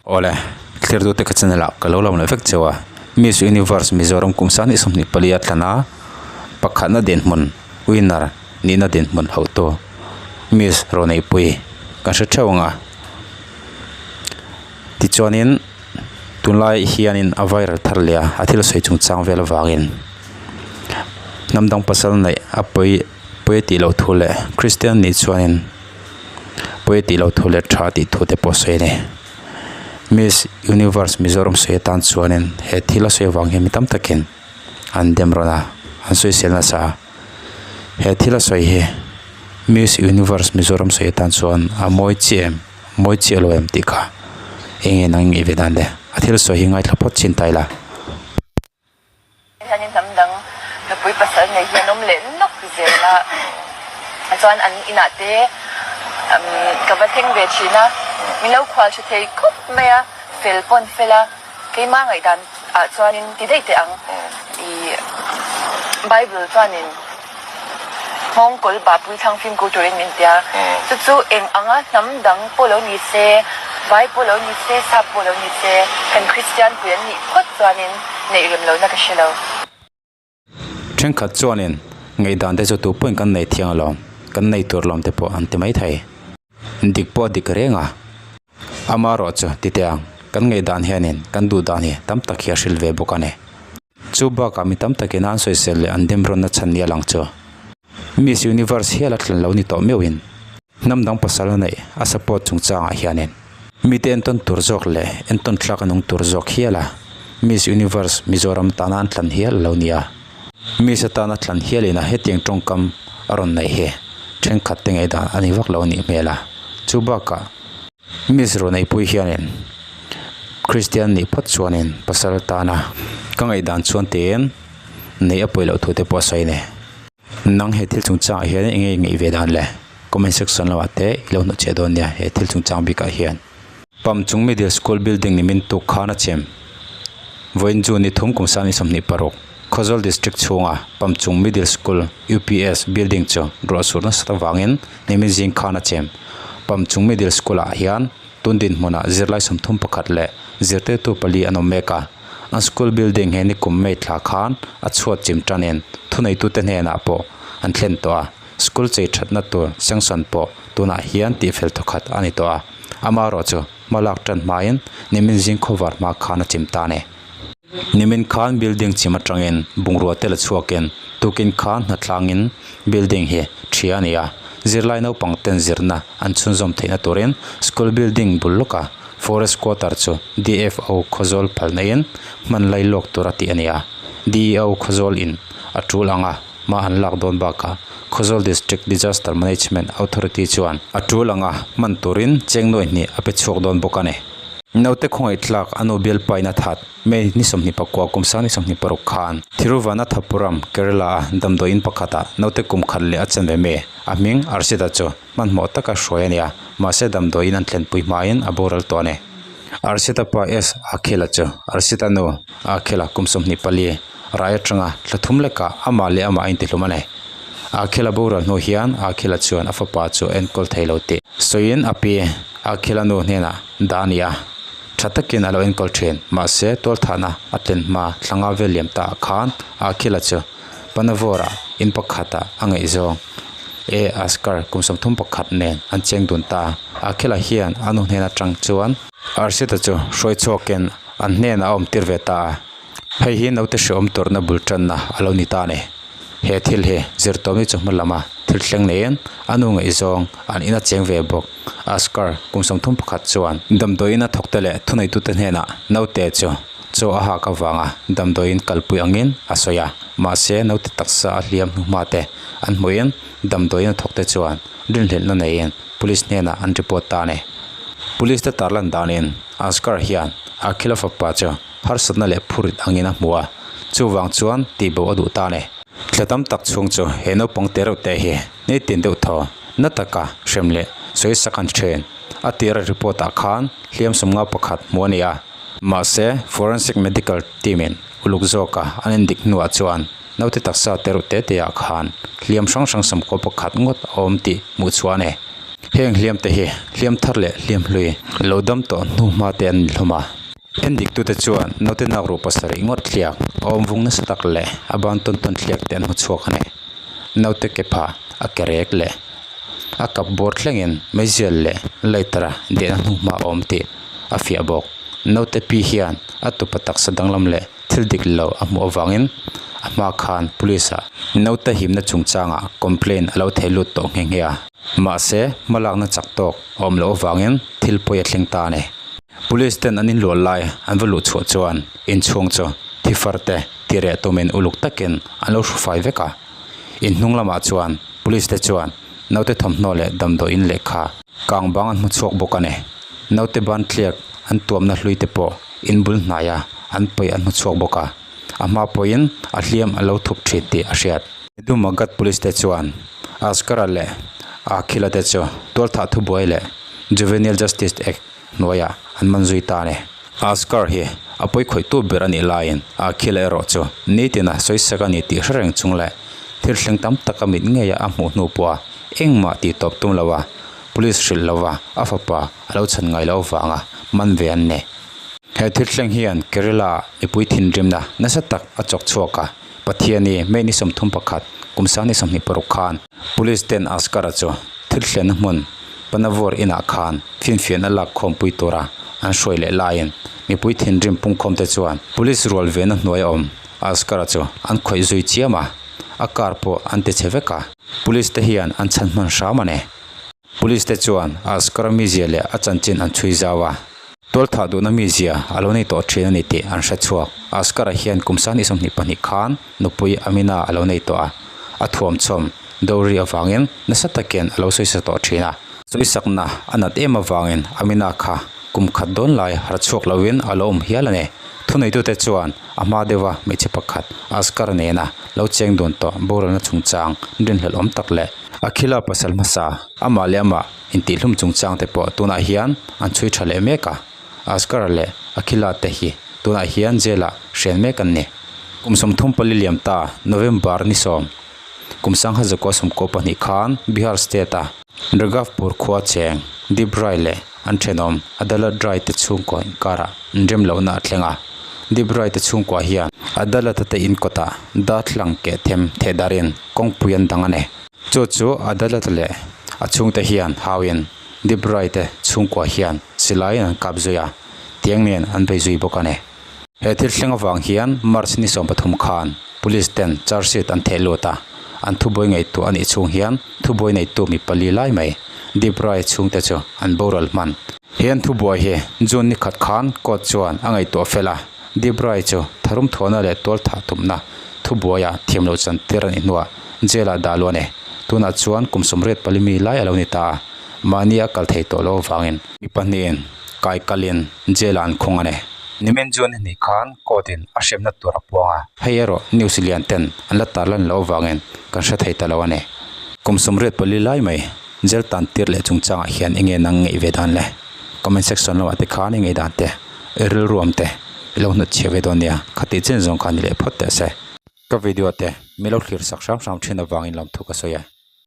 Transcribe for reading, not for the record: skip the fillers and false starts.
Awle, thlir tute ka channel ah ka lo lam leh vek cheu a, Miss Universe Mizoram kum sang 24 a thlan a, pakhatna dinhmun winner nihna dinhmun hauhtu Miss Rawneipuii kan hre theuh ang a, tichuanin tunlai hianin a viral thar leh a, a thil sawi chungchang vel avangin hnam dang pasal neih a pawi pawi tih loh thu leh Kristian nih chuanin. Pawi tih loh thu leh tha tih thu te pawh a sawi a ni. Miss Universe Mizoram sawi atan chuanin he thil a sawi avang hian mi tam takin an dem rawn a, an sawisel nasa a. He thil a sawi hi Miss Universe Mizoram sawi atan chuan a mawi chiah em mawi chiah lo em tih kha eng nge nang i ngaih ve dan le? A thil sawi hi ngaithla phawt chin ta ila. Hianin hnam dang nupui pasal nei hi an awm leh nawk zel a, chuan an inah te ka va thleng ve thin a, min lo khual tha thei khawp mai a, fel pawn fel a, keimah ngaihdan ah chuanin ti daih teh ang i Bible chuanin nghawngkawl bahpui thlang fimkhur turin min ti a, chu chu eng anga hnam dang pawh lo ni se, vai pawh lo ni se, sap pawh lo ni se, kan Kristian pui an nih phawt chuanin neih rem lohna ka hre lo. Thenkhat chuanin ngaihdan te chu tu pawhin kan nei thiang alawm, kan nei tur lawm te pawh an ti maithei. Dik pawh a dik reng a, amaherawh chu ti teh ang, kan ngaihdan hianin kan duh dan hi tam tak hi a hrilh ve bawk a ni. Chu bakah mi tam takin an sawisel leh an demrawnna chhan nia lang chu Miss Universe hial a tlan lo ni tawh meuhin hnam dang pasal a neih a support chungchangah hianin mite entawn tur zawk leh entawn thlak a nung tur zawk hial a Miss Universe Mizoram tana an tlan hial a lo ni a. Miss atana tlan hialin a hetiang tawngkam a rawn neih hi thenkhat te ngaihdan a ni vak lo a nih hmel a. Chu bakah Miss Runeipui hianin Kristian nih phawt chuanin pasal tana ka ngaihdan chuan tiin neih a pawi loh thu te pawh a sawi a ni. Nang he thil chungchangah hian eng nge i ngaih ve dan le? Comment section lamah te i lo hnawh cheh dawn nia he thil chungchang bikah hian. Pamchung Middle School building ni min tuk khan a chem. Vawiin June ni thum kum sang ni 26, Khawzawl District chhunga Pamchung Middle School, UPS, building chu ruah sur nasat avangin nimin zing khan a chem. Pamchung Middle School ah hian tun dinhmunah zirlai 31 leh zirtirtu pali an awm mek a. An school building he nikum May thla khan a chhuat chim tanin thuneitute hnenah pawh an thlen tawh a. School chei thatna tur sanction pawh tunah hian tihfel thawkhat a ni tawh a. Amaherawhchu hma lak tan hmain nimin zing khawvar hma khan a chim ta a ni. Nimin khan building chim atangin bungrua te la chhuakin tukin khan hnathlangin building hi ṭhia a ni a, zirlai naupang ten zirna an chhunzawm theihna turin school building bul lawka forest quarter chu DFO Khawzawl phalna in hman lai lawk tur a tih a ni a, DEO Khawzawl in a tul ang a hma an lak dawn bakah Khawzawl District Disaster Management Authority chuan a tul ang a hman turin cheng nuai hnih a pe chhuak dawn bawk a ni. Naute khawngaih tlak a nu bialpain a that May ni 24 kum sang ni 26 khan Thiruvananthapuram, Kerala a damdawiin pakhatah naute kum khat leh a chen ve me. A hming Arshita chu hmanhmawh taka hruai a ni a, mahse damdawiin an thlenpui hmain a boral tawh a ni. Arshita pa S Akhila chu Arshita nu Akhila kum 24 rai atanga thla thum lekah amah leh amah a intihlum a ni. Akhila boral hnu hian Akhila chuan a fapa chu a enkawl thei lo tih sawiin a pi Akhila nu hnenah dah a ni a, tha takin a lo enkawl thin. Mahse, tualthahna a tlen hma thlanga vel liam ta ah khan Akhila chu Panavawra in pakhatah a ngaihzawng A Askar kum 31 nen an cheng dun ta. Akhila hian a nu hnen atang chuan Arshita chu hruai chhuakin an hnenah a awm tir ve ta a. Hei hi naute hreawm tawrhna bul tanna a lo ni ta a ni. He thil hi zirtawmni chu hma lama thil thleng neiin a nu ngaihzawng an ina cheng ve bawk. Askar kum 31 chuan damdawiin a thawkte leh thuneitute hnenah naute chu chaw a hak avanga damdawiin kalpui angin a sawi a. Mahse naute taksa a hliam hnu hma te an hmuhin damdawiin a thawkte chuan rinhlelhna neiin police hnenah an report ta a ni. Police te tarlan danin Askar hian Akhila fapa chu harsatna leh phurit angin a hmu a, chuvang chuan tihbo a duh ta a ni. Thla tam tak chhung chu he naupang te reuh te hi nitin deuh thaw na taka hrem leh sawi sak an then. A tira report ah khan hliam 51 hmu a ni a, mahse forensic medical team in uluk zawka an endik hnuah chuan naute taksa te reuh te te ah khan hliam hrang hrang 91 ngawt a awm tih hmuh chhuah a ni. Heng hliam te hi hliam thar leh hliam hlui lo dam tawh hnu hma te an ni hlawm a. Endiktute chuan naute nak ruh pasarih ngawt thliak a awm vung nasa tak leh a ban tawn tawn thliak te an hmu chhuak a ni. Naute ke phah a ke rek leh a kap bawr thlengin meizial leh lighter a dehna hnu hma a awm tih a fiah bawk. Naute pi hian a tupa taksa danglam leh thil dik lo a hmuh avangin a hma khan police ah naute himna chungchangah complaint a lo thei lut tawh nghe nghe a. Mahse, hmalakna chak tawk a awm loh avangin thil pawi a thleng ta a ni. Police ten an inluah lai an va luh chhuah chuan inchhung chu thi far te ti reh tumin uluk takin an lo hru fai vek a. In hnung lamah chuan police te chuan naute thawmhnaw leh damdawiin lehkha kang bang an hmu chhuak bawk a ni. Naute ban tliak an tuamna hlui te pawh in bul hnaia an paih an hmu chhuak bawk a. A hma pawhin a hliam a lo thup thin tih a hriat. Dumagat Police te chuan Asghar-a leh Akhil-a te chu tualthah thubuai leh Juvenile Justice Act hnuaiah an man zui ta a ni. Asghar hi a pawi khawihtu ber a nih laiin Akhil-a erawh chu nitina sawisak a ni tih hre reng chung leh thil thleng tam tak a mit ngeia a hmuh hnu pawha engmah tih tawp tum loa Police hrilh lova a fapa a lo chhan ngai loh avanga man ve an ni. He thil thleng hian Kerala mipui thinrimna nasa tak a chawk chhuak a, Pathiani May ni 31, kum 2026 khan Police ten Asghar-a chu thil thlenna hmun Panavur inah khan finfiahna lak khawmpui tura an hruai leh laiin mipui thinrim pungkhawmte chuan Police rual vehna hnuaia awm Asghar-a chu an khawih zui chiam a, a car pawh an ti chhe vek a, Police te hian an chhan hman hram a ni. Police te chuan Asghar-a mizia leh a chanchin an chhui zau a. Tualthah duhna mizia a lo nei tawh thin a ni tih an hre chhuak. Asghar-a hian kum 22 khan nupui Amina a lo nei tawh a, a thuamchawm dowry avangin nasa takin a lo sawisa tawh thin a. Sawisakna a nat em avangin Amina kha kum khat dawn lai har chhuak loin a lo awm hial a ni. Thuneitute chuan a hma deuha hmeichhe pakhat Asghar nena lo cheng dun tawh boralna chungchang rinhlelh awm tak leh Akhila pasal hmasa amah leh amah Intihhlum chungchang te pawh tunah hian an chhui tha leh mek a, Asghar leh Akhila te hi tunah hian jail ah hrian mek an ni. Kum 34 liam ta November ni sawm kum 1992 khan Bihar state a Raghavpur khua cheng Deep Rai leh an thenawm Adalat Rai te chhungkaw inkarah inrem lohna a thleng a. Deep Rai te chhungkua hian Adalat-a te in kawtah darthlalang keh them thehdarin kawngpui an dang a ni. Chu chu Adalat leh a chhungte hian hauin Dibrai te chhungkua hian silaiin an kap zui a, tiang nen an bei zui bawk a ni. He thil thleng avang hian March ni 13 khan Police ten charge sheet an theh lut a, an thubuai ngaihtuah a nih chhung hian thubuai neitu mi pali lai mai Dibrai chhungte chu an boral hman. He an thubuai hi June ni khat khan court chuan a ngaihtuah fel a, Dibrai chu tharum thawhna leh tualthah tumna thubuaiah thiamloh chantir a nih hnuah Jail ah dah luah a ni. Tunah chuan kum 84 mi lai a lo ni ta a, mahni a kal thei tawh lo avangin. Mi pahnihin kai kalin jail ah an khung a ni. Nimin June ni hnih khan court in a hremna tur a puang a. Hei erawh news lian ten an la tarlan loh avangin kan hre thei ta lo a ni. Kum 84 lai mai jail tan tir leh chungchangah hian enge nang ngeih ve dan le? Comment section lamah te khan i ngeih dan te, i rilruam te i lo hnut chhiah ve dawn nia. Khatih chen zawng kha ni leh phawt teh se. Ka video te mi lo thlir sak hram hram thin avangin lawmthu ka sawi a.